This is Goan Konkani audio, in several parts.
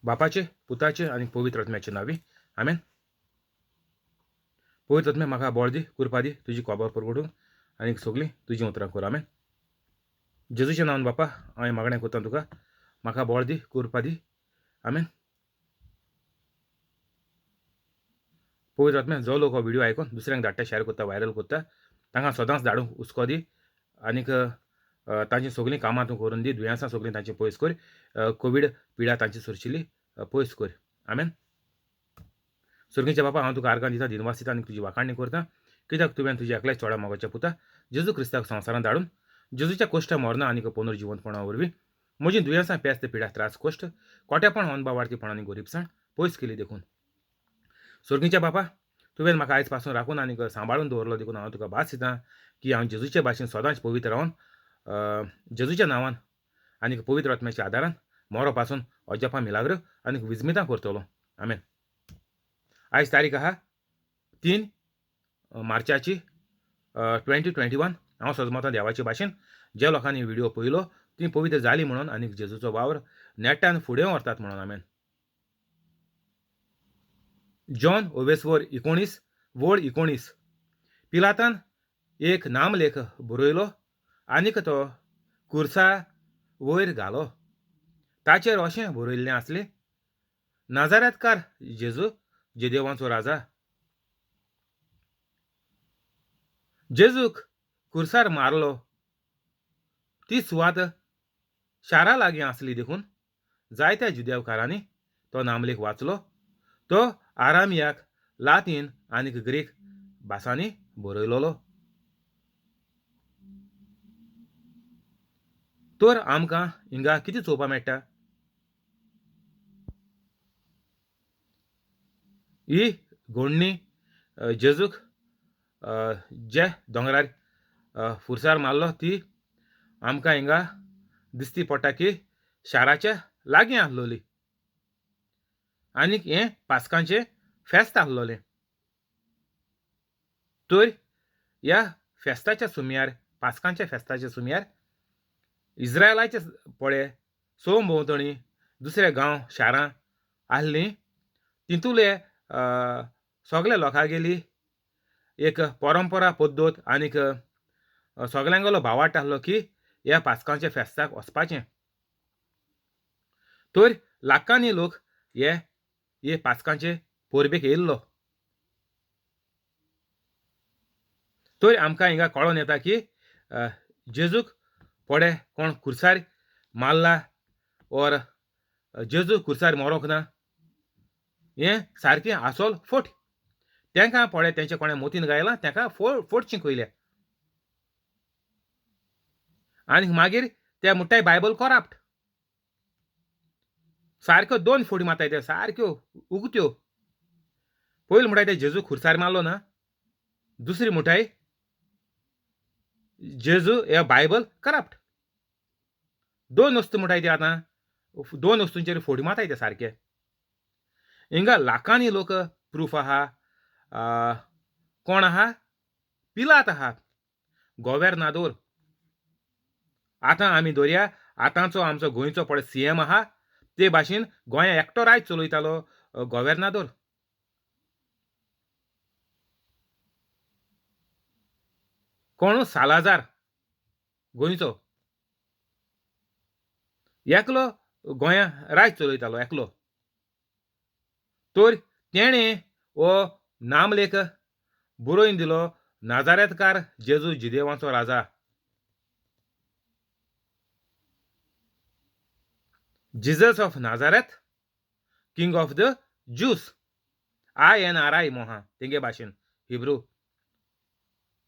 बापाचे, पुताचे आनी पवित्र आत्म्याचे नांवी, आमेन. पवित्र आत्म्या म्हाका बळ दी, कृपा दी, तुजी खबर परगटूंक आनी सगळीं तुजीं उतरां कर, आमेन. जेजूच्या नांवान बापा हांवें मागणें करता तुका, म्हाका बळ दी, कृपा दी, आमेन. पवित्र आत्म्या जो लोक हो व्हिडियो आयकून दुसऱ्यांक धाडटा, शेअर करता, व्हायरल करता, तांकां सदांच धाडूंक हुस्को दी आनीक तांची सगळीं कामां तूं करून दी, दुयेंसां सगळीं तांची पयस कर, कोवीड पिडा तांची सोरशिल्ली पयस कर, आमेन. सर्गीच्या बापा हांव तुका आर्गां दिता, दिनवास दिता आनी तुजी वाखाणणी करता, कित्याक तुवें तुज्या एकल्याच चोडा मोगाच्या पुता जेजू क्रिस्ताक संवसारांत धाडून जेजूच्या कश्ट मरना आनी पुनर्जिवंतपणा वरवीं म्हजीं दुयेंसां, पेस्त, पिडा, त्रास, कश्ट, कोट्यापण, अनभावार्थीपण आनी गोरीबसाण पयस केली देखून. सर्गीच्या बापा तुवें म्हाका आयज पासून राखून आनी सांबाळून दवरलो देखून हांव तुका भास दिता की हांव जेजूचे भाशेन सदांच पवित्र रावन जेजूच्या नांवान आनी पवित्र आत्म्याच्या आदारान मरो पासून अजापां, मिलाग्र आनी विजमितां करतलो, आमेन. आयज तारीख आहा 3 मार्चाची 2021. हांव सजमतां देवाचे भाशेन ज्या लोकांनी व्हिडियो पळयलो ती पवित्र जाली म्हणून आनी जेजूचो वावर नेटान फुडें व्हरतात म्हणून, आमेन. जॉन ओवेसवर 19 वळ 19. पिलातान एक नामलेख बरयलो आनीक तो कुर्सा वयर घालो. ताचेर अशें बरयल्लें आसलें, नाजारेतकार जेजू, जेदेवांचो राजा. जेजूक कुर्सार मारलो ती सुवात शारा लागीं आसली देखून जायत्या जुदेवकारांनी तो नामलेख वाचलो. तो आरामियाक, लातीन आनी ग्रीक भासांनी बरयलोलो. तर आमकां हिंगा कितें चोवपाक मेळटा? ही घोडणी जेजूक जे दोंगरार फुरसार मारलो ती आमकां हिंगा दिसती पडटा की शाराच्या लागीं आसलोली आनीक हें पास्कांचें फेस्त आसलोलें. तर ह्या फेस्ताच्या सुमयार, पास्कांच्या फेस्ताच्या सुमयार इस्रायलाचे पळे सोम भोंवतणी दुसरे गांव शारां आसलीं तितूले सगल्या लोकांगेली एक परंपरा पद्दत आनीक सगल्यांगेलो भावार्थ आसलो की ह्या पास्कांच्या फेस्ताक वचपाचें. तर लाखांनी लोक हे पास्कांचे परबेक येयल्लो. तर आमकां हिंगा कळोन येता की जेजूक पडे कोण कुर्सार मारला ओर जेजू कुर्सार मरोंक ना हें सारकें आसोल फोट. तांकां पळय तेंचे कोणें मोतीन गायलां तांकां फोट शिकयल्या आनी मागीर ते म्हणटाय बायबल करप्ट. सारक्यो दोन फोडी मारताय ते, सारक्यो उगत्यो. पयलीं म्हणटाय ते जेजू खुर्सार मारलो ना, दुसरी म्हणटाय जेजू हे बायबल करप्ट. दोन वस्तू म्हणटाय ते आतां, दोन वस्तूंचेर फोडी मारताय ते सारके. हिंगा लाखांनी लोक प्रूफ आहा. कोण आहा? पिलात आहा, गोवेर्नादोर. आतां आमी दवरया आतांचो आमचो गोंयचो पळय सीएम आहा ते भाशेन गोंया एकटो राज चलयतालो गोवेर्नादोर. कोण? सालाजार गोंयचो एकलो गोंया राज चलयतालो एकलो. तर तेणें हो नामलेख बरोवन दिलो, नाजारेतकार जेजू जिदेवांचो राजा. Jesus of Nazareth, king of the Jews. INRI मोहा तेंगे भाशेन हिब्रू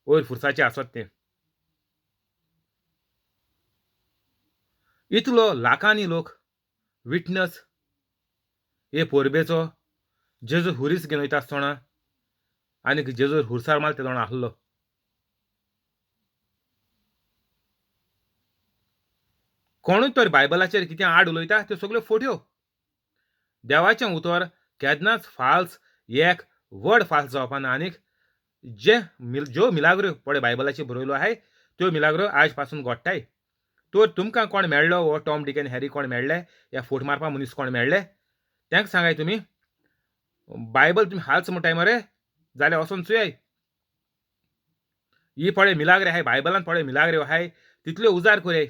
वयर फुरसाचें आसत तें. इतलो लाखांनी लोक विटनस हे पोरबेचो जेजू हुरीस घेवन वयता आसतना आनी जेजू हुरसार माल ते जाण आसलो. कोणूय तर बायबलाचेर कितें आड उलयता त्यो सगल्यो फोट्यो. देवाचें उतर केन्नाच फाल्स, एक व्हड फाल्स जावपाना. आनीक जे ज्यो मिलाग्रो पळय बायबलाचेर बरयल्यो आहाय त्यो मिलाग्रो आयज पासून घडटाय. तर तुमकां कोण मेळ्ळो हो टॉम डिक आनी हॅरी कोण मेळ्ळे, ह्या फोट मारपा मनीस कोण मेळ्ळे, तांकां सांगाय तुमी बायबल तुमी हाल्स म्हणटाय मरे जाल्यार वचोन चोयाय ही पळय मिलाग्रे आहाय बायबलान पळय मिलाग्रे आहाय तितल्यो उजार कोराय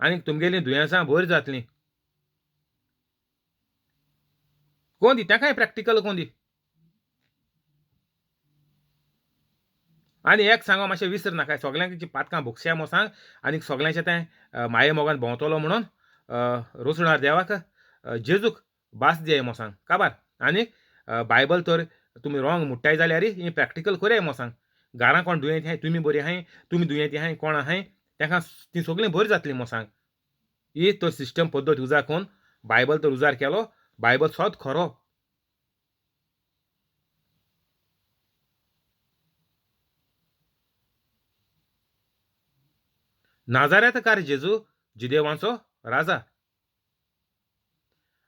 आनी तुमगेलीं दुयेंसां बरीं जातलीं. कोण दी तांकांय प्रॅक्टिकल कोण दी. आनी एक सांगो मातशें विसर नाका सगल्यांची पातकां भोगसया म्हूण सांग आनी सगल्यांचें तें माये मोगान भोंवतलो म्हणून रोसणार देवाक जेजूक भास दियाय म्हूण सांग काबार. आनी बायबल तर तुमी रोंग मुट्टाय जाल्यार ही प्रॅक्टिकल कोरयाय म्हूण सांग. घरां कोण दुयेंती आहाय तुमी बरी आहाय तुमी दुयेंती आहाय कोण आहाय तांकां ती सगळीं बरी जातली म्हूण सांग. ही तर सिस्टम पद्दत उजार करून बायबल तर उजार केलो बायबल सद खरो. नाजाऱ्यातकार जेजू जुदेवांचो राजा.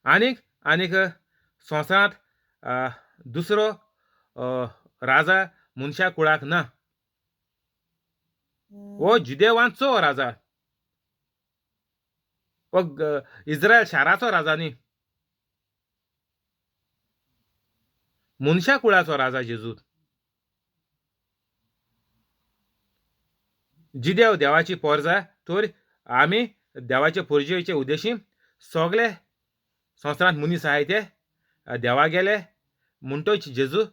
आनीक आनीक संवसारांत दुसरो राजा मनशा कुळाक ना. हो जुदेवांचो राजा, हो इस्रायल शाराचो राजा न्ही, मनशा कुळाचो राजा जेजू. जिदेव देवाची पोरजा तर आमी देवाचे पोरजेचे उद्देशी सगळे संवसारांत मनीस आहाय ते देवा गेले म्हणटच जेजू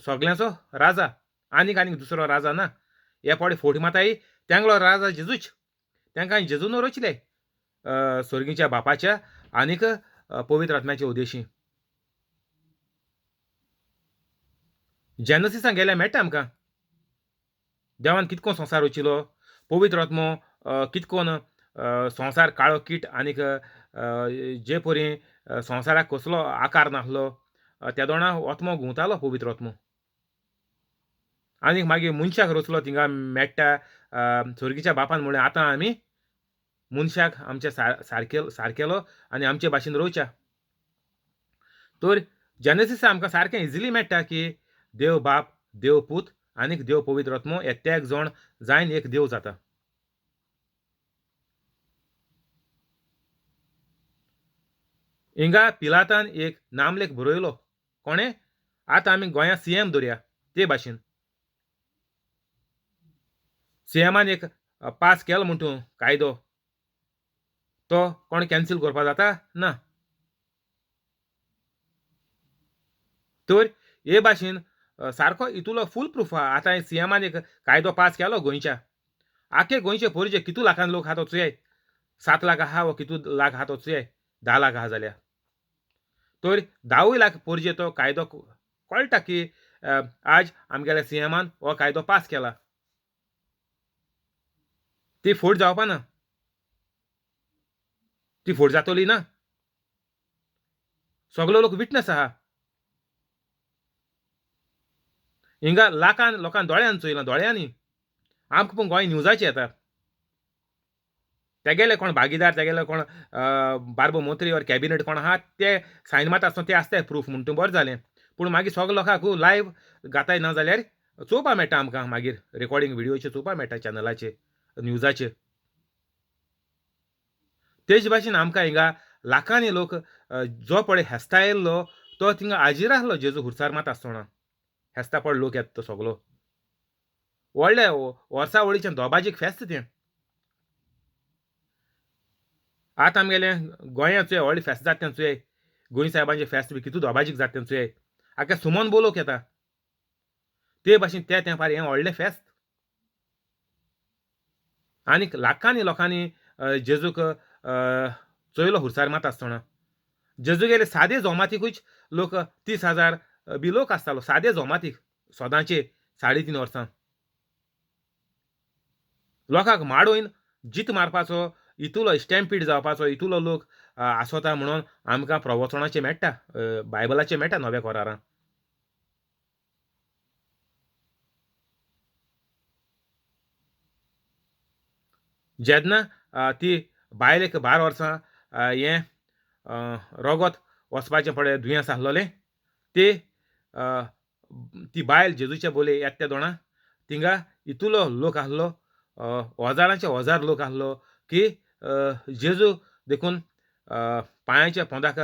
सगल्यांचो राजा. आनीक आनीक दुसरो राजा ना. हे फावटी फोट माताय तेंगलो राजा जेजूच. तांकां जेजून रचले स्वर्गीच्या बापाच्या आनीक पवित्र आत्म्याच्या उद्देशी. जेनसिसान गेल्यार मेळटा आमकां देवान कितको संवसार रचिलो, पवित्र आत्मो कितकोन संवसार काळो कीट आनीक जे परी संवसाराक कसलो आकार नासलो त्या दोणा आत्मो घुंवतालो पवित्र आत्मो. आनीक मागीर मनशाक रचलो थिंगा मेळटा स्वर्गीच्या बापान म्हणलें आतां आमी मनशाक आमच्या सारकेलो आनी आमचे भाशेन रोवच्या. तर जेनेसिसा आमकां सारकें इजिली मेळटा की देव बाप देव पूत आनीक देव पवित्र आत्मो हे तेग जाण जायन एक देव जाता. हिंगा पिलातान एक नामलेख बरयलो कोणें आतां आमी गोंयांत सीएम दवरया ते भाशेन. सीएमान एक पास केलो म्हण तूं कायदो तो कोण कॅन्सील करपाक जाता ना. तर हे भाशेन सारको इतलो फूल प्रूफ आहा. आतां सीएमान एक कायदो पास केलो गोंयच्या आखे गोंयचे पोरजे कितू लाखान लोक आहा तो चोयाय 7 लाख आहा वो कितू लाख आहा तो चोयाय 10 लाख आहा जाल्यार तर 10 लाख पोरजे तो कायदो कळटा की आज आमगेल्या सीएमान हो कायदो पास केला. ती फोट जावपा ना, ती फोट जातली ना. सगलो लोक विटनस आहा. हिंगा लाखान लोकांक दोळ्यान चोयलां दोळ्यांनी. आमकां पूण गोंय न्यूजाचेर येता तेगेले कोण भागीदार तेगेले कोण बारबो मंत्री ऑर कॅबिनेट कोण आहा ते सायन मारता आसतना ते आसताय प्रूफ म्हण तूं बरें जालें. पूण मागीर सगळे लोकांक लायव्ह गाताय ना जाल्यार चोवपा मेळटा आमकां मागीर रेकॉर्डिंग व्हिडियोचेर चोवपा मेळटा चॅनलाचेर न्यूजाचेर. तेज भाशेन आमकां हिंगा लाखांनी लोक जो पळय हेस्ता येयल्लो तो थिंगा हाजीर आसलो जेजू हुरसार मात आसतना हेस्ता पळ लोक येता तो सगलो व्हडले वर्सा वळीचें दोबाजीक फेस्त तें. आतां आमगेलें गोंयांत चोय व्हडलें फेस्त जाता तें चोय गोंय साहेबांचें फेस्त बी कितू दोबाजीक जाता तें चोय आख्या सुमन बोलोवंक येता ते भाशेन ते तेंपार हें व्हडलें फेस्त. आनीक लाखांनी लोकांनी जेजूक चोयलो हुरसार मात आसतना. जेजू गेले सादे जोमातीकूच लोक 30,000 बी लोक आसतालो सादे जोमातीक सदांचे 3.5 वर्सां. लोकांक माडोवन जीत मारपाचो इतलो स्टॅम्पीड जावपाचो इतलो लोक आसता म्हणून आमकां प्रवचनाचें मेळटा बायबलाचें मेळटा नव्या कोरारान. जेन्ना ती बायलेक 12 वर्सां हें रोगोत वचपाचें पळय दुयेंस आसलोलें ते ती बायल जेजूचे बोले येता त्या दोणा थिंगा इतलो लोक आसलो हजारांचे हजार लोक आसलो की जेजू देखून पांयाच्या पोंदाक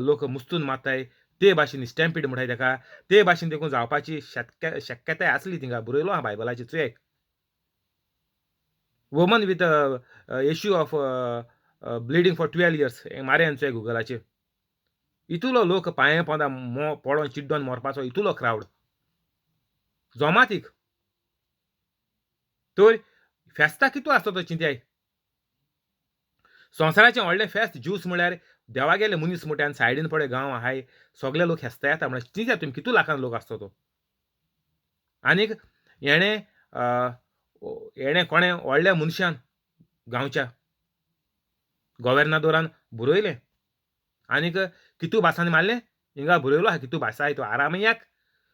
लोक मुस्तून मारताय ते भाशेन स्टॅम्पीड म्हणटाय ताका, ते भाशेन देखून जावपाची शक्यताय आसली थिंगा बरयलो आहा बायबलाचेर चोयाय. Woman with issue of bleeding for 12 years मारयान चोय गुगलाचेर. इतुलो लोक पांये पोंदा पडोन चिड्डोन मरपाचो इतुलो क्रावड जोमातीक. तर फेस्ता कितू आसता तो चिंत्याय. संवसाराचें व्हडलें फेस्त ज्यूस म्हळ्यार देवागेले मनीस मोठ्यान सायडीन पळय गांव आहाय सगळे लोक फेस्ता येता म्हळ्यार चिंत्या तुमी कितू लाखान लोक आसता तो. आनीक हेणें हेणें कोणें व्हडल्या मनशान गांवच्या गोवेर्नादोरान बरयलें आनीक कितू भासांनी मारलें हिंगा बरयलो आहा कितू भाशा आहाय तो आरामयाक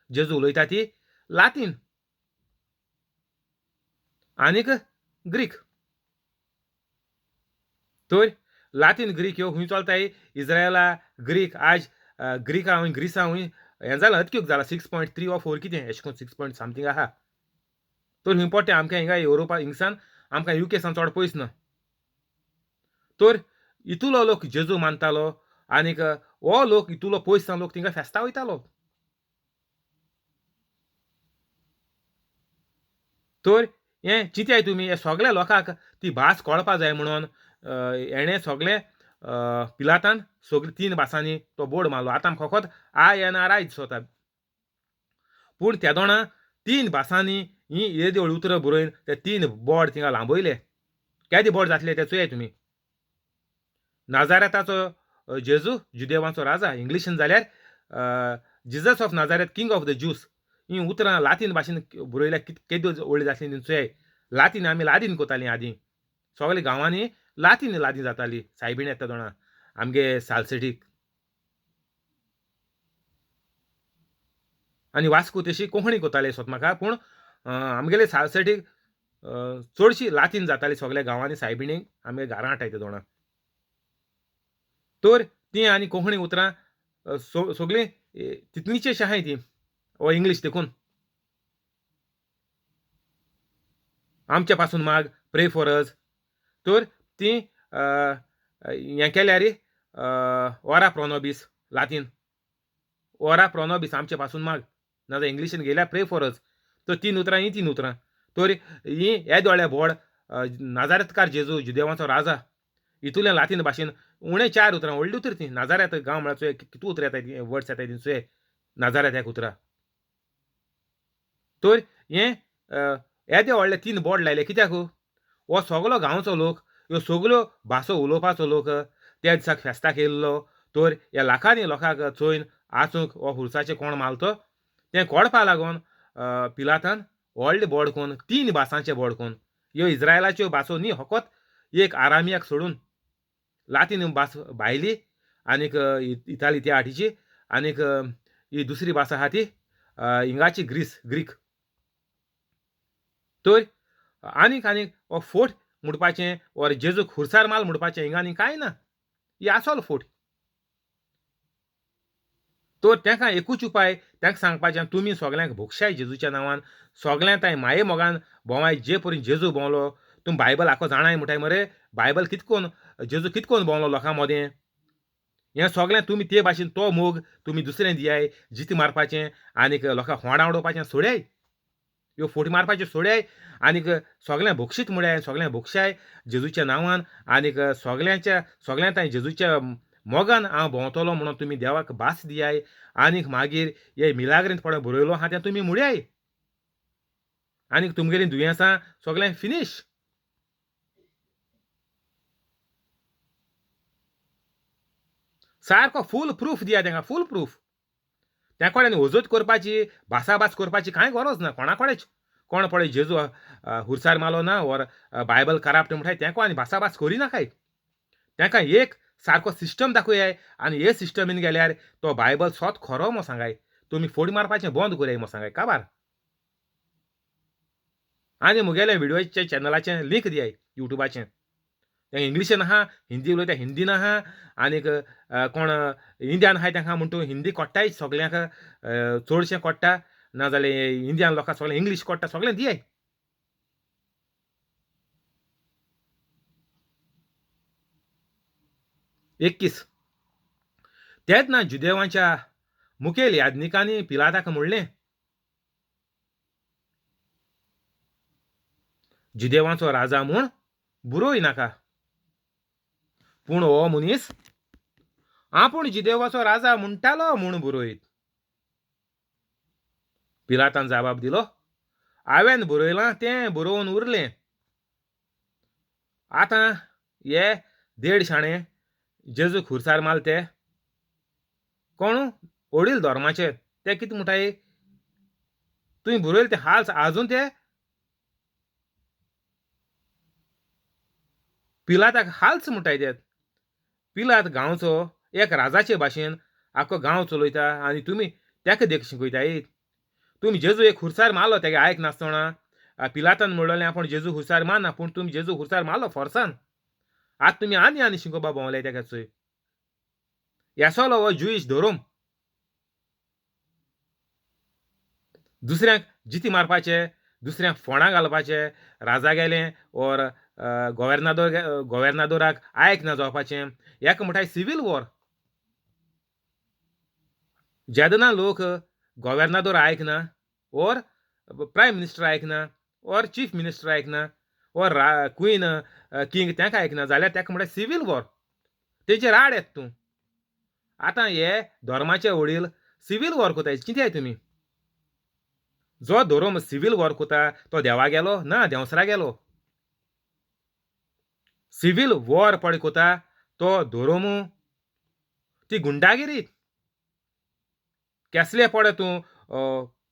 जेजू उलयता ती लातीन आनीक ग्रीक. तर लातीन ग्रीक ह्यो खूंय चलताय इज्रायला ग्रीक आज ग्रीका हूंय ग्रिसा हूंय हें जालां अतक्यूक जालां 6.3 or 4 कितें एशें कोन्न 6. समथींग आहा. तर खूंय पडटा आमकां हिंगा युरोपा हिंगसान आमकां युके सान चड पयस ना. तर इतुलो लोक जेजू मानतालो आनीक हो लोक इतुलो पयस लोक थिंगा फेस्ता वयतालो. तर हें चिंताय तुमी हे सगल्या लोकांक ती भास कळपा जाय म्हणून हेणें सगळें पिलातान सगळीं 3 भासांनी तो बोर्ड मारलो. आतां आमकां फकत INRI दिसता पूण त्या दोणा 3 भासांनी ही येदी व्हडलीं उतरां बरोवन ते 3 बोर्ड थिंगा लांबयले. केदे बोर्ड जातले ते चोयाय तुमी. नाजारेताचो जेजू जुदेवांचो राजा इंग्लिशीन जाल्यार Jesus of Nazareth king of the Jews ही उतरां लातीन भाशेन बरयल्यार केद्यो व्हडली जातली ती चोयाय. लातीन आमी लादीन कोतालीं आदीं सगल्या गांवांनी लातीन लादीन जाताली सायबीण येता दोणा आमगे सालसेटीक आनी वास्को तशी कोंकणी कोताले सोत म्हाका पूण आमगेले सालसेटीक चडशी लातीन जाताली सगल्या गांवांनी सायबिणीक आमगे घरां हाडटाय ते दोणा. तर ती आनी कोंकणी उतरां सगळीं तितलीचेश आहाय ती ओ इंग्लीश देखून आमच्या पासून माग प्रे फॉर अस. तर ती हें केल्यार ओरा प्रोनोबीस लातीन ओरा प्रोनोबीस आमचे पासून माग नाजाल्यार इंग्लिशीन गेल्यार प्रे फॉर अस. तर 3 उतरां ही 3 उतरां. तर ही येदे व्हडले बोर्ड नाजारेतकार जेजू जुदेवांचो राजा इतुलें लातीन भाशेन उणें 4 उतरां व्हडलीं उतरां ती. नाजारेत गांव म्हळ्यार चोय कितू उतरां येताय ती वर्ड्स येताय ती चोय नाजारेत एक उतरां. तर हें येदे व्हडले 3 बोर्ड लायले कित्याक हो सगलो गांवचो लोक ह्यो सगल्यो भासो उलोवपाचो लोक त्या दिसाक फेस्ताक येयल्लो. तर ह्या लाखांनी लोकांक चोयन आसूंक हो खुर्साचें कोण मारलो तें कोडपा लागून पिलातान व्हडलें बोर्ड कोन्न 3 भासांचें बोर्ड कोन्न ह्यो इज्रायलाच्यो भासो न्ही फकत एक आरामियाक सोडून लातीन भास भायली आनीक इताली त्या आटीची आनीक ही दुसरी भास आहा ती हिंगाची ग्रीस ग्रीक. तर आनीक आनीक हो फोट म्हणपाचें ओर जेजूक खुर्सार माल म्हणपाचें हिंगा आनी कांय ना, ही आसोल फोट. तर तांकां एकूच उपाय तांकां सांगपाचें तुमी सगल्यांक भोगशाय जेजूच्या नांवान सगळ्यांक तांय माये मोगान भोंवाय जे परी जेजू भोंवलो. तुमी बायबल आखो जाणाय म्हणटाय मरे बायबल कितकोन जेजू कितकोन भोंवलो लोकां मदें हें सगळें तुमी ते भाशेन तो मोग तुमी दुसरें दियाय जिती मारपाचें आनीक लोकांक फोंडां उडोवपाचें सोडयाय ह्यो फोटी मारपाच्यो सोडयाय आनीक सगळें भोगशीत म्हळ्यार सगळें भोगशाय जेजूच्या नांवान आनीक सगळ्यांच्या सगळ्यां तांय जेजूच्या मोगान हांव भोंवतलो म्हणून तुमी देवाक भास दियाय आनीक मागीर हे मिलाग्रीन पळय बरयलो आहा तें तुमी मुड्याय आनीक तुमगेलीं दुयेंसां सगळें फिनीश. सारको फूल प्रूफ दिया तांकां फूल प्रूफ. त्या कडेन वजत करपाची भासाभास करपाची कांय गरज ना कोणा कडेच. कोण पळय जेजू हुर्सार मालो ना ओर बायबल कराप्ट म्हणटाय तेंको आनी भासाभास करिनाकाय. तांकां एक सारको सिस्टम दाखोयाय आनी हे सिस्टमीन गेल्यार तो बायबल सोत खरो मो सांगाय तुमी फोड मारपाचें बंद करयाय मो सांगाय काबार. आनी मुगेले व्हिडियोचे चॅनलाचें लिंक दियाय युट्यूबाचें. तें इंग्लिशीन आहा हिंदी उलयता हिंदीन आहा आनीक कोण इंडियान आहाय तांकां म्हण तूं हिंदी कोट्टाय सगल्यांक चडशें कोट्टा नाजाल्यार इंडियान लोकांक सगळें इंग्लीश कोट्टा सगळें दियाय. 21 तेन्ना जुदेवांच्या मुखेल याज्ञिकांनी पिलाताक म्हणलें, जुदेवांचो राजा म्हूण बरोय नाका, पूण हो मनीस आपूण जुदेवाचो राजा म्हणटालो म्हूण बरयत. पिलातान जबाब दिलो, हांवें बरयलां तें बरोवन उरलें. आतां हे देड शाणे जेजू खुर्सार माल ते कोण वडील धर्माचे ते कितें म्हणटाय, तुवें बरयलें तें हाल्स आजून ते पिलाताक हाल्स म्हणटाय ते. पिलात गांवचो एक राजाचे भाशेन आख्खो गांव चलयता आनी तुमी तेका देख शिकयताय. तुमी जेजू एक खुर्सार मारलो तेगे आयक नासतना. पिलातान म्हणलें आपूण जेजू खुर्सार मारना, पूण तुमी जेजू खुर्सार मारलो फोर्सान. आतां तुमी आनी आनी शिकोवपा भोंवले तेका चोय. येसलो हो ज्युईश धोरोम, दुसऱ्यांक जिती मारपाचे, दुसऱ्यांक फोंडां घालपाचे, राजा गेले ओर गोवेर्नादोर गोवेर्नादोराक आयक ना जावपाचें, हेका म्हणटाय सिवील वॉर. जेदना लोक गोवेर्नादोर आयकना ओर प्रायम मिनिस्टर आयकना ओर चीफ मिनिस्टर आयकना ओर क्वीन किंग तेंका आयकना जाल्यार तेका म्हणटाय सिवील वॉर. तेजेर आड येता तूं. आतां हे धर्माचे वडील सिवील वॉर कोताय. कितें तुमी जो धोरोम सिवील वॉर कोता तो देवा गेलो ना देंवसरा गेलो. सिवील वॉर पळय कोता तो धोरोमू ती गुंडागिरी. केसले पळय तूं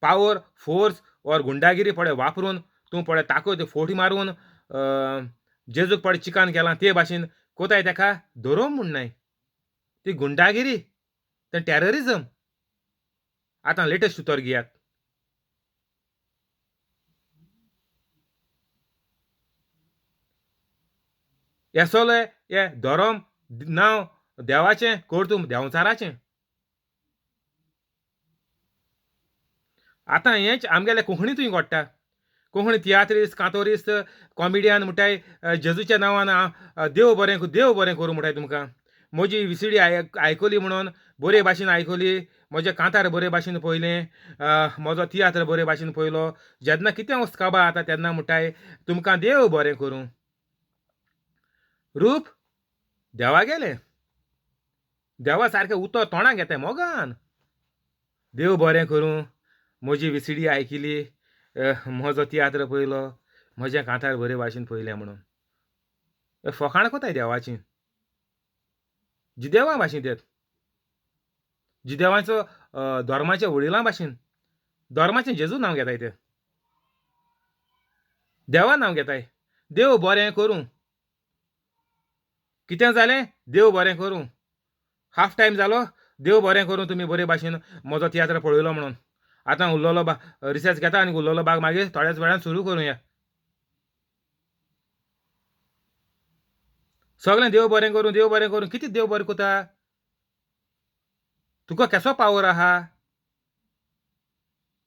पावर फोर्स ओर गुंडागिरी पळय वापरून तूं पळय ताकद फोटी मारून जेजूक पळय चिकान केलां ते भाशेन कोताय तेका धोरोम म्हणनाय. ती गुंडागिरी, तें टेररिजम. आतां लेटस्ट उतर घेयात. येसोले हे धोरोम नांव देवाचें करतूम देंवचाराचें. आतां हेंच आमगेले कोंकणींतूय घडटा. कोंकणी तियात्रिस्त, कांतोरिस्त, कॉमिडियन म्हणटाय जेजूच्या नांवान देव बरें देव बरें करूं म्हणटाय तुमकां. म्हजी विसिडी आयकली म्हणून बरे भाशेन आयकली, म्हजें कांतार बरे भाशेन पळयलें, म्हजो तियात्र बरे भाशेन पळयलो. जेन्ना कितें वस्त काबार जाता तेन्ना म्हणटाय तुमकां देव बरें करूं. रूप देवा गेलें, देवा सारकें उतर तोंडाक घेताय मोगान. देव बरें करूं, म्हजी विसिडी आयकली, म्हजो तियात्र पळयलो, म्हजें कांतार बरे भाशेन पळयलें म्हणून फकाणां कोताय देवाचीं. जिदेवा भाशेन तेत, जिदेवाचो धर्माच्या वडिलां भाशेन धर्माचें जेजू नांव घेताय ते, देवा नांव घेताय. देव बरें करूं. कितें जालें? देव बरें करूं. हाफ टायम जालो, देव बरें करूं तुमी बरे भाशेन म्हजो तियात्र पळयलो म्हणून. आतां उरलेलो भाग रिसेस घेता आनी उरलेलो भाग मागीर थोड्याच वेळान सुरू करुया. सगळें देव बरें करूं, देव बरें करूं. कितें देव बरें करता? तुका केसो पावर आहा?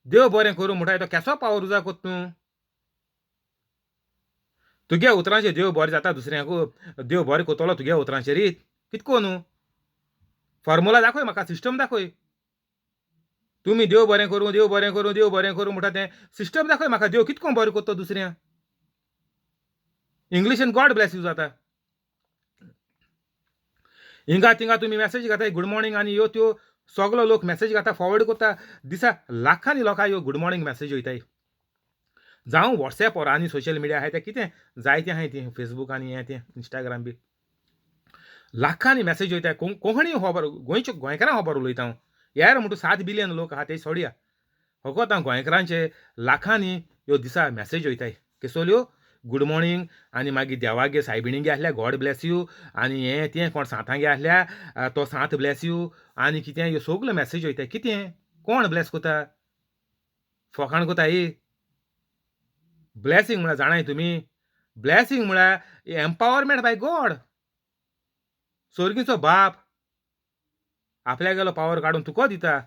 देव बरें करूं म्हणटाय तो केसो पावर उजा कोत तूं? तुगे उतरांचेर देव बरें जाता, दुसऱ्यांक देव बरें करतलो तुगे उतरांचेर कितको न्हू? फॉर्मुला दाखय म्हाका, सिस्टम दाखय. तुमी देव बरें करूं, देव बरें करूं, देव बरें करूं म्हणटा तें सिस्टम दाखय म्हाका. देव कितको बरें करता दुसऱ्या. इंग्लिशीन गॉड ब्लेस you जाता. हिंगा थिंगा तुमी मॅसेज घाताय गूड मॉर्निंग आनी ह्यो त्यो सगलो लोक मॅसेज घाता, फॉरवर्ड करता. दिसा लाखांनी लोकांक ह्यो गूड मॉर्निंग मॅसेज वयताय. जावं वॉट्सॅपार आनी सोशल मिडिया आहाय तें कितें जायतें आहाय तें फेसबूक आनी हें तें इंस्टाग्राम बी लाखांनी मॅसेज वयताय. कोंकणी खबर गोंयच्यो गोंयकारां खबर उलयता हांव. यार म्हणटा 7 बिलियन लोक आहा ते सोडया, फकत हांव गोंयकारांचे लाखांनी ह्यो दिसा मॅसेज वयताय. केसोल्यो गूड मॉर्निंग आनी मागीर देवागे सायबिणीगे आसल्या गॉड ब्लेस you आनी हें तें कोण सांतांगे आसल्या तो सांत ब्लेस you आनी कितें ह्यो सगल्यो मॅसेज वयताय. कितें कोण ब्लेस करता? फकाण करता ही. ब्लेसींग म्हळ्यार जाणाय तुमी? ब्लेसींग म्हळ्यार एम्पावरमेंट बाय गॉड. स्वर्गीचो बाप आपल्यागेलो पावर काडून तुका दिता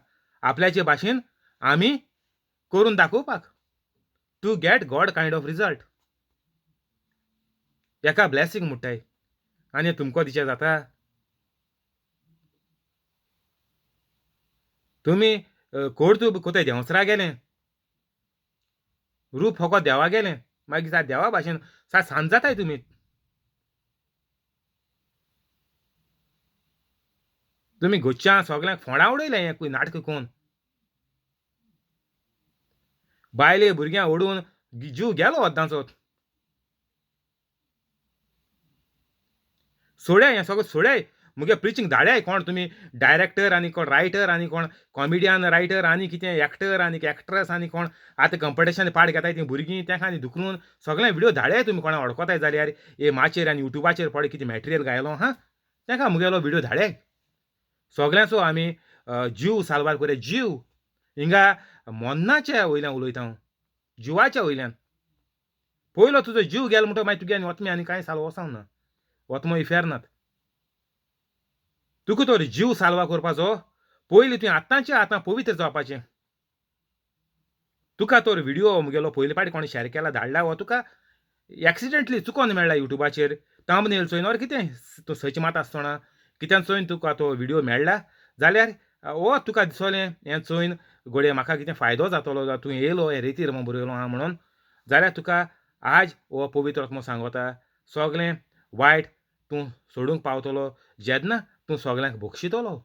आपल्याचे भाशेन आमी करून दाखोवपाक, to get God kind of result. एका ब्लेसींग म्हणटाय आनी तुमकां दिचें जाता. तुमी कोर्तूब कोताय देंवसरा गेलें, रूप फकत देवा गेलें, मागीर सा देवा भाशेन सा सांज जाताय तुमी. तुमी घोच्यां सगल्यांक फोंडा उडयलें हें नाटक कोन, बायले भुरग्यां ओडून जीव गेलो अद्दांचो. सोड्या हें सगळें सोड्याय, मुगे प्रिचींग धाड्याय. कोण तुमी डायरेक्टर आनी कोण रायटर आनी कोण कॉमिडियन रायटर आनी कितें एक्टर आनी एक्ट्रस आनी कोण आतां कंपिटिशन पार्ट घेताय तीं भुरगीं तेंका आनी धुकलून सगळें व्हिडियो धाड्याय तुमी. कोणा अडकताय जाल्यार हे माचयेर आनी युट्यूबाचेर पळय कितें मॅटेरियल घायलो हा तेंका मुगेलो व्हिडियो धाड्याय. सगळ्यांचो आमी जीव साल्वार करुया. जीव हिंगा मन्नाच्या वयल्यान उलयता हांव, जिवाच्या वयल्यान. पयलो तुजो जीव गेलो म्हणटो मागीर तुगे आनी वतमे आनी कांय साल्व वचोंक ना, वतमो इफेर्नात. तुका तर जीव साल्वा करपाचो पयलीं तुवें आतांचे आतां पवित्र जावपाचें. तुका तर व्हिडियो मुगेलो पयले पाटी कोणें शेअर केला धाडला हो तुका एक्सिडेंटली चुकोन मेळ्ळा युट्यूबाचेर, थंबनेल चोयन or कितें तूं सर्च मारता आसतना कित्यान चोयन तुका तो व्हिडियो मेळ्ळा जाल्यार हो तुका दिसोलें हें चोयन घडये म्हाका कितें फायदो जातलो, जावं तूं येयलो हें रेतीर म्हूण बरयलो आहा म्हणून, जाल्यार तुका आज हो पवित्र आत्मो सांगता सगळें वायट तूं सोडूंक पावतलो जेन्ना तूं सगळ्यांक बक्षितलो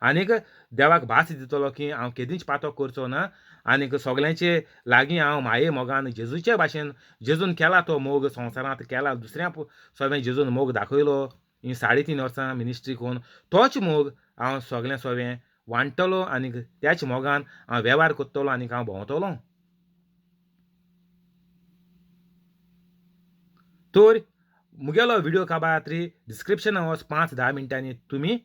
आनीक देवाक भास दितलो की हांव केदींच पातक करचो ना आनीक सगळ्यांचे लागीं हांव माये मोगान जेजूचे भाशेन जेजून केला तो मोग संवसारांत केला, दुसऱ्या सगळ्यां जेजून मोग दाखयलो ही 3.5 वर्सां मिनिस्ट्री करून तोच मोग हांव सगळ्यां सगळें वांट्टलो आनीक त्याच मोगान हांव वेव्हार करतलो आनीक हांव भोंवतलो. तर मुगेलो व्हिडियो काबार डिस्क्रिप्शना वच 5-10 मिनटांनी तुमी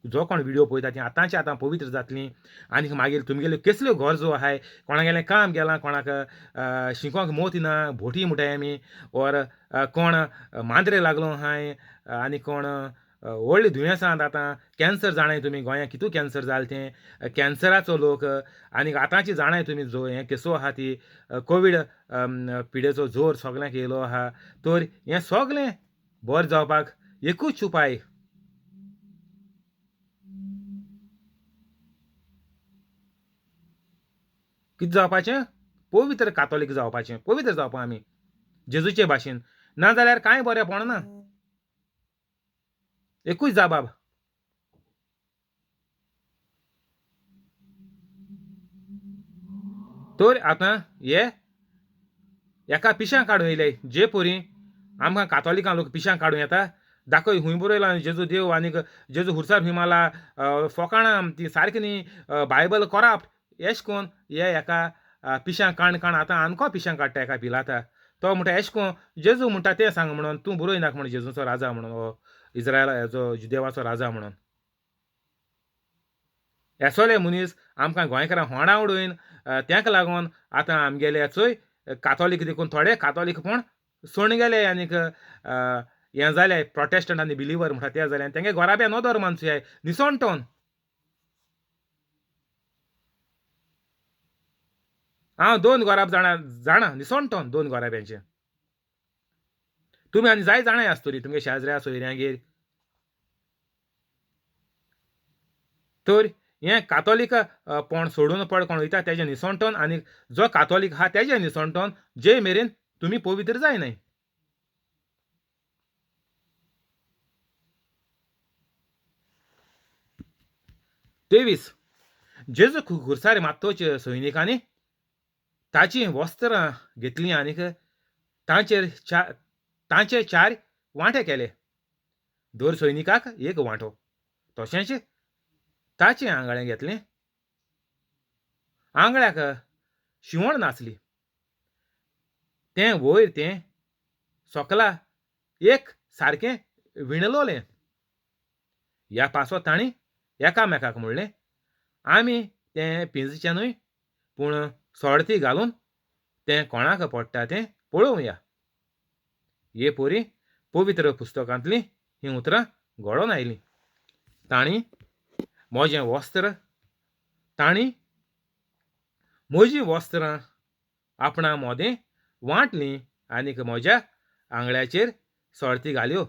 जो कोण व्हिडियो पळयता ती आतांचे आतां पवित्र जातली आनीक मागीर तुमगेल्यो कसल्यो गरजो आहाय, कोणागेलें काम गेलां, कोणाक शिकोंक मोत ना बोटी म्हणटाय आमी, ओर कोण मांद्रे लागलो आहाय आनी कोण व्हडलीं दुयेंसां आतां कॅन्सर जाणाय तुमी गोंयांत कितू कॅन्सर जालें तें, कॅन्सराचो लोक आनीक आतांची जाणाय तुमी जो हें केसो आहा ती कोवीड पिडेचो जोर सगळ्यांक येयलो आहा. तर हें सगळें बरें जावपाक एकूच उपाय, कितें जावपाचें, पवित्र कातोलीक जावपाचें, पवित्र जावपा आमी जेजूचे भाशेन, ना जाल्यार कांय बरें पडना. एकूच जाबाब. तर आतां हे एका पिशां काडून येयले जे परी आमकां कातोलिकां लोक पिशां काडूं येता, दाखय खूंय बरयलां जेजू देव आनीक जेजू खुर्सार खूंय मारला, फोकाणां ती सारकी न्ही, बायबल कोराप्ट एश कोन हे एका पिशां काण काण आतां आनको पिशां काडटा एका पिलाता. तो म्हणटा एश कोन जेजू म्हणटा तें सांग म्हणून, तूं बरय नाका म्हणून जेजूचो राजा म्हणून, हो इज्रायल हेजो जुदेवाचो राजा म्हणून. एसोले मनीस आमकां गोंयकारांक होंडा उडोवन तेका लागून आतां आमगेले चोय कातोलीक देखून थोडे कातोलीकपण सोण गेले आनीक हें जालें प्रोटेस्टंट आनी बिलिवर म्हणटा ते जालें, तेंगे गोराब्या नदर मानसूय निसणटोन. हांव 2 गोराब जाणा जाणा निसणटोन 2 गोराब्यांचे, तुमी आनी जाय जाणाय आसतली तुमगे शेजऱ्या सोयऱ्यांगेर. तर हें कातोलीक पण सोडून पड कोण वयता तेजें निसणटोन आनी जो कातोलीक आहा तेजें निसणटोन जे मेरेन तुमी पवित्र जायनाय. तेवीस जेजू खुर्सार मात्तोच सैनिकांनी ताचीं वस्त्रां घेतलीं आनीक तांचेर तांचे 4 वांटे केले, दर सैनिकाक 1 वांटो. तशेंच ताचें आंगळें घेतलें, आंगळ्याक शिवण नासली, तें वयर तें सकला एक सारकें विणलोलें. ह्या पासो तांणी एकामेकाक म्हणलें, आमी तें पिंजचें न्हय पूण सोडती घालून तें कोणाक पडटा तें पळोवया. हे पोरी पवित्र पुस्तकांतलीं हीं उतरां घडोवन आयलीं. तांणी म्हजें वस्त्र, तांणी म्हजीं वस्त्रां आपणा मोदें वांटलीं आनीक म्हज्या आंगळ्याचेर सोडती घाल्यो.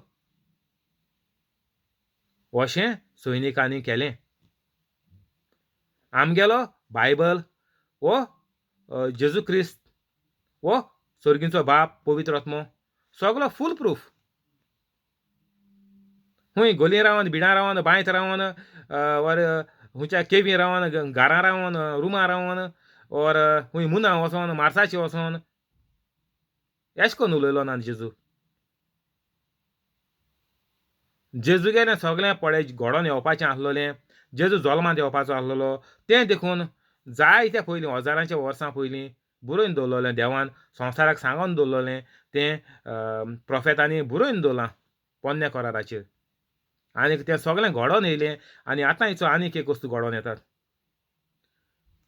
अशें सैनिकांनी केलें. आमगेलो बायबल वो जेजू क्रिस्त वो सोर्गींचो बाप पवित्र आत्मो सगलो फूल प्रूफ. हुंय गोलये रावन, बिडां रावन, बांयत रावन, वर हुंयच्या केवी रावन, घरां रावन, रुमां रावन, ओर हुंय मुना वचोन, मार्साचे वचोन एश कोन्न उलयलो ना जेजू. जेजू गेलें सगळें पळय घडोवन येवपाचें आसलेलें, जेजू जल्मांत येवपाचो आसलेलो तें देखून जायते पयलीं हजारांच्या वर्सां पयलीं बरोवन दवरलेलें देवान संवसाराक सांगून दवरलेलें तें प्रोफेतांनी बरोवन दवरलां पोन्न्या कराराचेर. आनी तें सगळें घडोवन येयलें आनी आतां हिचो आनीक एक वस्तू घडोवन येतात.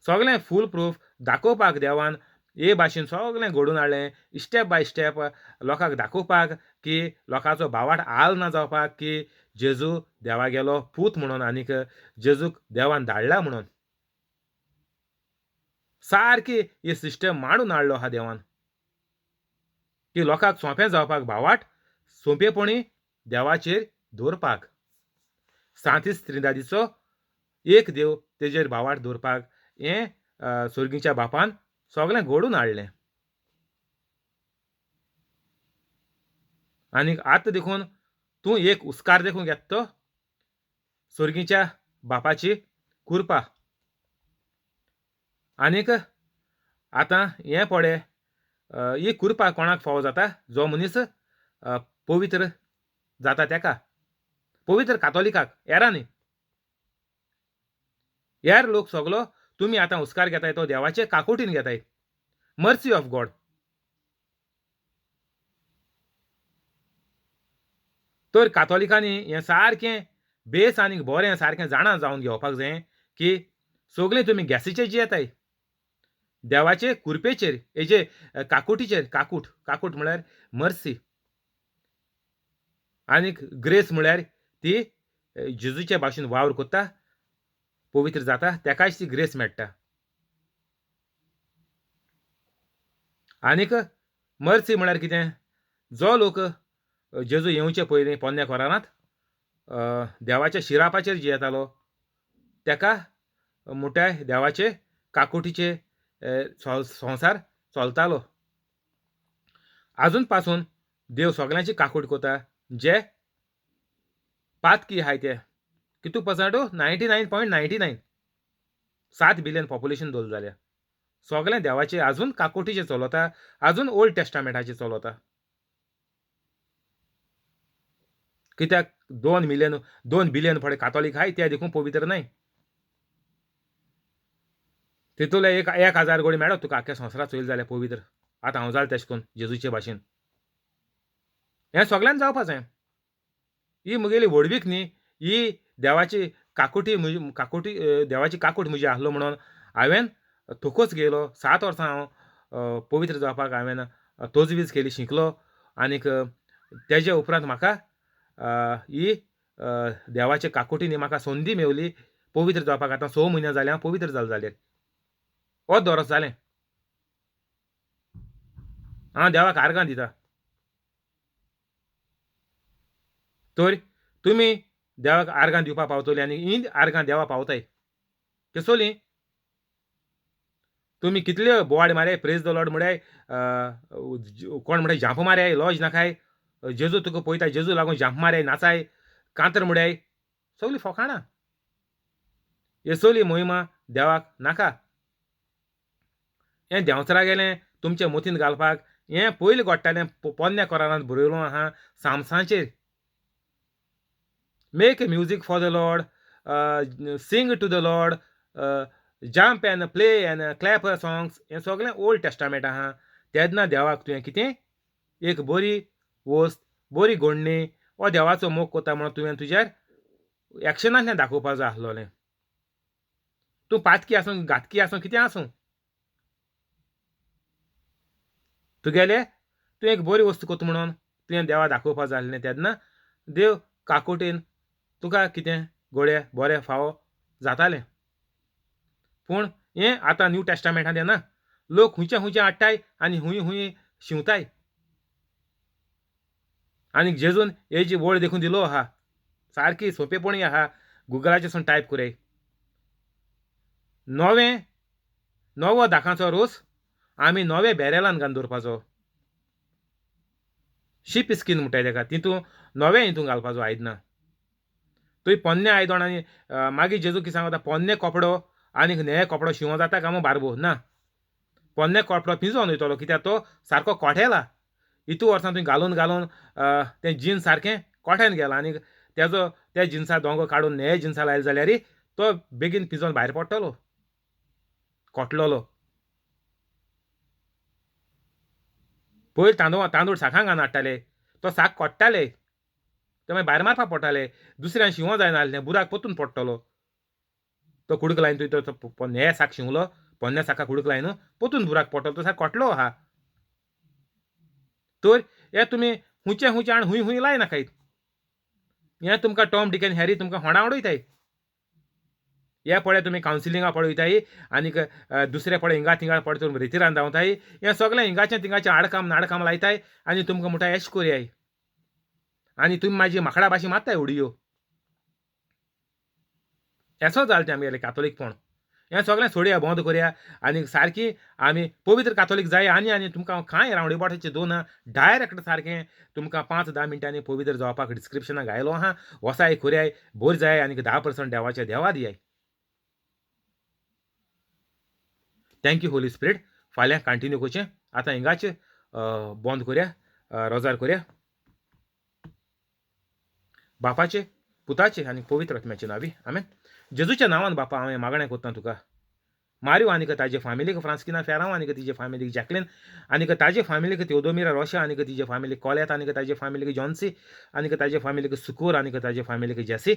सगळें फूल प्रूफ दाखोवपाक देवान हे भाशेन सगळें घडोवन हाडलें स्टेप बाय स्टेप लोकांक दाखोवपाक की लोकांचो भावार्थ आल ना जावपाक की जेजू देवागेलो पूत म्हणून आनीक जेजूक देवान धाडला म्हणून. सारकी ही सिस्टम मांडून हाडलो आहा देवान की लोकांक सोंपें जावपाक भावार्थ सोंपेपणी देवाचेर दवरपाक, सांतीस त्रिंदादीचो एक देव तेजेर भावार्थ दवरपाक हें सोर्गीच्या बापान सगळें घडोवन हाडलें. आनीक आतां देखून तूं एक उस्कार देखून घेता तो सोर्गीच्या बापाची कृपा. आनीक आतां हें पळय ही कृपा कोणाक फावो जाता? जो मनीस पवित्र जाता तेका, पवित्र कातोलिकाक, हेरां न्ही. हेर लोक सगलो तुमी आतां हुस्कार घेताय तो देवाचे काकुटीन घेताय, मर्सी ऑफ गॉड. तर कातोलिकांनी हें सारकें बेस आनीक बरें सारकें जाणा जावन घेवपाक जाय की सगळीं तुमी गॅसीचेर जियेताय, देवाचे कुरपेचेर, हेजे काकुटीचेर. काकूट, काकूट म्हळ्यार मर्सी आनीक ग्रेस म्हळ्यार ती जेजूचे भाशेन वावर करता, पवित्र जाता, तेकाय ती ग्रेस मेळटा. आनीक मर्सी म्हळ्यार कितें? जो लोक जेजू येवचे पयलीं पोन्न्या कोरानांत देवाच्या शिरापाचेर जियेतालो तेका मुठाय देवाचे काकुटीचे संवसार चलतालो. आजून पासून देव सगल्यांची काकूट करता जे पातकी आहाय ते. कितू पर्संट? 99.99. 7 बिलियन पॉप्युलेशन दवरलें जाल्यार सगळें देवाचें आजून काकुटीचें चलता, आजून ओल्ड टेस्टामेंटाचें चलता. कित्याक 2 मिलियन 2 बिलियन फुडें कातोलीक आहाय ते देखून पवित्र न्हय. तितूंतले 1000 गोडी मेळत तुका आख्ख्या संवसारांत चोयलें जाल्यार पवित्र. आतां हांव जालें तेशें करून जेजूचे भाशेन. हें सगळ्यान जावपा जाय. ही म्हगेली व्हडवीक न्ही, ही देवाची काकुटी म्हजी, काकुटी देवाची काकूट म्हजी आसलो म्हणून हांवें थोकोच घेयलो. 7 वर्सां हांव पवित्र जावपाक हांवें तजवीज केली, शिकलो आनीक तेजे उपरांत म्हाका ही देवाच्या काकुटीनी म्हाका संदी मेवली पवित्र जावपाक. आतां 6 म्हयने जाले हांव पवित्र जालें जाल्यार अर्द वर्स जालें हांव देवाक आर्गां दिता. तर तुमी देवाक आर्गां दिवपाक पावतली आनी ही आर्गां देवा पावताय केसोली. तुमी कितल्यो बोवाड मारय, प्रेज the Lord म्हळ्यार, कोण म्हळ्यार झांप मारय, लॉज नाकाय, जेजू तुका पळयता, जेजू लागून झांप मारय, नाचाय, कांतर म्हळ्यार, सगळीं फोकाणां. हे सगळी मोहिमा देवाक नाका. हें देंवचारा गेलें तुमच्या मोतीन घालपाक. हें पयलीं घडटालें पोन्न्या कोरानांत बरयलो आहा सामसांचेर. Make music for the Lord, sing to the Lord, jump and play and clap songs. हें सगळें ओल्ड टेस्टामेंट आहा. तेन्ना देवाक तुवें कितें एक बरी वस्त, बरी घडणी वो देवाचो मोग करता म्हणून तुवें तुजेर एक्शनांतल्यान दाखोवपा जाय आसलोलें. तूं पातकी आसूं, घातकी आसूं, कितें आसूं, तुगेले तूं एक बरी वस्तू करता म्हणून तुवें देवा दाखोवपा जाय आसलें. तेन्ना देव काकुटीन तुका कितें गोडे बरें फावो जातालें. पूण हें आतां न्यू टेस्टामेंटांत येना. लोक हुंयचे हुंयचे हाडटाय आनी हुंय हुंय शिंवताय. आनी जेजून हेजी वळ देखून दिलो आहा, सारकी सोंपेपणी आहा. गुगलाचेर सून टायप करय. नवें नवो दाकांचो रोस आमी नवे बॅरेलान घालून दवरपाचो. शीप स्कीन म्हणटाय तेका, तितून नवें हितून घालपाचो आयदनां. तुवें पोन्नें आयदण आनी मागीर जेजू कितें सांगता, पोन्ने कपडो आनी नवे कपडो शिंवो जाता काय बारबो ना, पोन्ने कपडो पिंजोन वयतलो, कित्याक तो सारको कोठेला. इतू वर्सां तुवें घालून घालून तें जीन्स सारकें कोठेन गेलां आनी तेजो त्या जिन्सा दोंगो काडून नवे जिन्सा लायले जाल्यार तो बेगीन पिंजोन भायर पडटलो, कोटलोलो. पयलीं तांदूळ साकांक घालून हाडटाले, तो साक कोट्टाले, ते मागीर भायर मारपाक पडटाले, दुसऱ्यान शिंवो जायना आसलें, बुराक परतून पडटलो. तो कुडको लायन तुवें तो पोन्ने साक शिंवलो, पोन्न्या साका कुडको लायन परतून बुराक पडटलो, तो साक कोटलो आहा. तर हे तुमी हुंचे हुंचे आनी हुंय हुंय लायनाकाय, हें तुमकां टॉम डिक आनी हॅरी तुमकां होणा उडयताय. हे पळय तुमी कावन्सिलिंगा पळय वयताय आनीक दुसरे पळय हिंगा थिंगा पळय तुमी रेतिरान धांवताय, हें सगळें हिंगाचें थिंगाचें आडकाम नाडकाम लायताय आनी तुमकां म्हणटा एश कोरयाय, आनी तुमी म्हाजी माकडा भाशेन मारताय उडयो. येसो जालें तें आमगेलें कातोलीकपण. हें सगळें सोडया, बंद करया आनी सारकी आमी पवित्र कातोलीक जाय. आनी आनी तुमकां हांव कांय रावंडी बोटाचें दोना डायरेक्ट सारकें तुमकां 5-10 मिनटांनी पवित्र जावपाक डिस्क्रिप्शनाक घायलो आहा. वसाय खोरयाय बोर जाय आनी 10% देवाचे देवा दियाय. Thank you Holi spirit. फाल्यां कंटिन्यू करचें, आतां हिंगाच बंद करया, रोजार करया. बापाचे पुताचे आनी पवित्र आत्म्याचे नांवी आमेन. जेजूच्या नांवान बापा हांवें मागणें करता तुका, मारियो आनीक ताजे फामिलीक फ्रांस्किना फेरांव आनीक तिजे फामिलीक जॅकलीन आनीक ताजे फामिलीक तेवदोमिरा रोशा आनीक तिजे फामिलीक कोलेत आनीक ताजे फामिलीक जॉन्सी आनीक ताजे फामिलीक सुकोर आनीक ताजे फामिलीक जेसी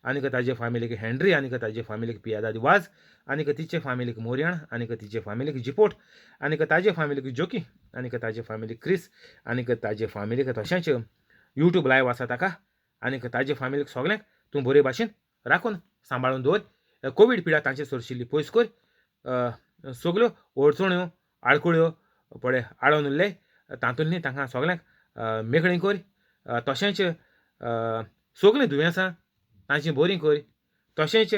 आनीक ताजे फामिलीक हेनरी आनीक ताजे फामिलीक पियादाद वाज आनीक तिचे फामिलीक मोरयण आनीक तिचे फामिलीक जिपोट आनीक ताजे फामिलीक जोकी आनीक ताजे फामिलीक क्रिस आनीक ताजे फामिलीक तशेंच यूट्यूब लायव आसा ताका आनीक ताजे फामिलीक सगळ्यांक तूं बरे भाशेन राखून सांबाळून दवर. कोवीड पिडा तांचे सरशिल्ली पयस कर, सगल्यो अडचण्यो आडखळ्यो पळय आडोवन उरले तातूंतली तांकां सगळ्यांक मेकळी कर. तशेंच सगळीं दुयेंसां तांची बरीं कर. तशेंच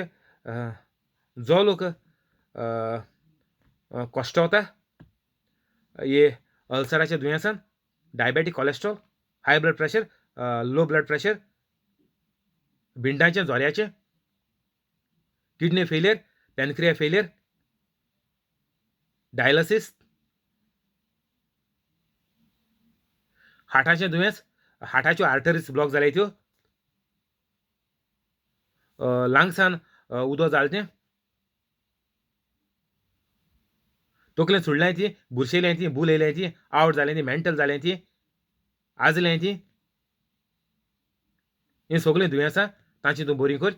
जो लोक कश्टवता हे अल्सराच्या दुयेंसान, diabetic, cholesterol, high blood pressure, low blood pressure, भिंडाचें जोऱ्याचें, kidney failure, pancreas failure, dialysis, हार्टाचें दुयेंस, हार्टाच्यो आर्टरीज ब्लॉक जाल्याय त्यो, लंग्सान उदक जालें तें, तकलेन सुडल्याय ती, बुरशेल्याय ती, भूल येयल्याय ती, आवट जालें ती, मेंटल जालें ती, आजलें ती, हीं सगळीं दुयेंसां तांची तूं बरी कर.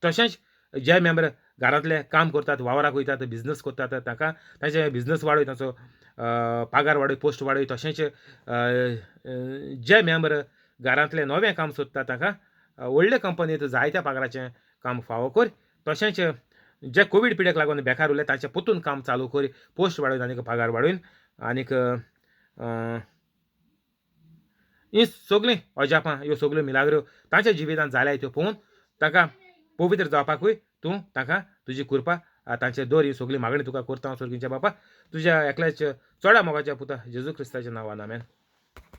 तशेंच जे मेंबर घरांतले काम करतात, वावराक वयतात, बिजनस करतात, तांकां तांचे बिजनस वाडय, तांचो पगार वाडय, पोस्ट वाडय. तशेंच जे मेंबर घरांतले नवें काम सोदतात तांकां व्हडले कंपनींत जायत्या पगाराचें काम फावो कर. तशेंच जे कोवीड पिड्याक लागून बेकार उरले तांचें परतून काम चालू कर, पोस्ट वाडोवन आनीक पगार वाडोवन आनीक हीं सगळीं अजापां, ह्यो सगल्यो मिलाग्रो तांच्या जिवितांत जाल्याय त्यो पळोवन तांकां पवित्र जावपाकूय तूं तांकां तुजी कृपा तांचे दवर. ही सगळी मागणी तुका करता हांव सर्गीच्या बापा, तुज्या एकल्याच चोडा मोगाच्या पुता जेजू क्रिस्ताच्या नांवान आमेन.